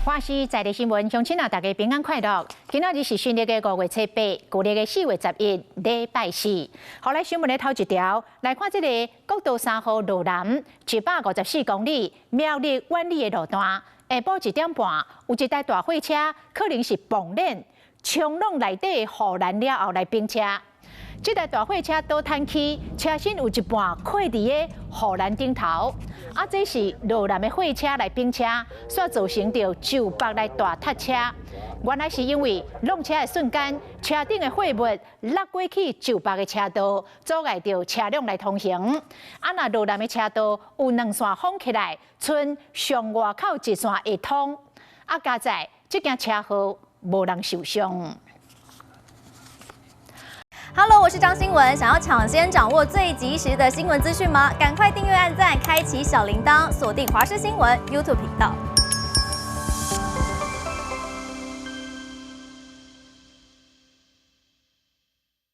華視在地新聞，鄉親啊，大家平安快樂。今仔日是新曆的5月初8，舊曆的4月11，禮拜四。予來新聞的頭一條，來看這个國道3號羅南154公里苗栗苑里的路段，下晡1點半，有一台大貨車，可能是爆鏈衝挵內底護欄了後來反車。這台大貨車倒癱去，車身有一半潰佇个護欄頂頭。啊，這是羅南的貨車來反車，煞造成著石北來大塞車。原來是因為挵車的瞬間，車頂的貨物落過去石北的車道，阻礙著車輛來通行。啊，若羅南的車道有兩線封起來，賰上外口一線會通。啊，佳哉這件車禍無人受傷。 Hello，我是張新文。想要搶先掌握最及時的新聞資訊嗎？趕快訂閱、按讚、開啟小鈴鐺，鎖定華視新聞 YouTube 頻道。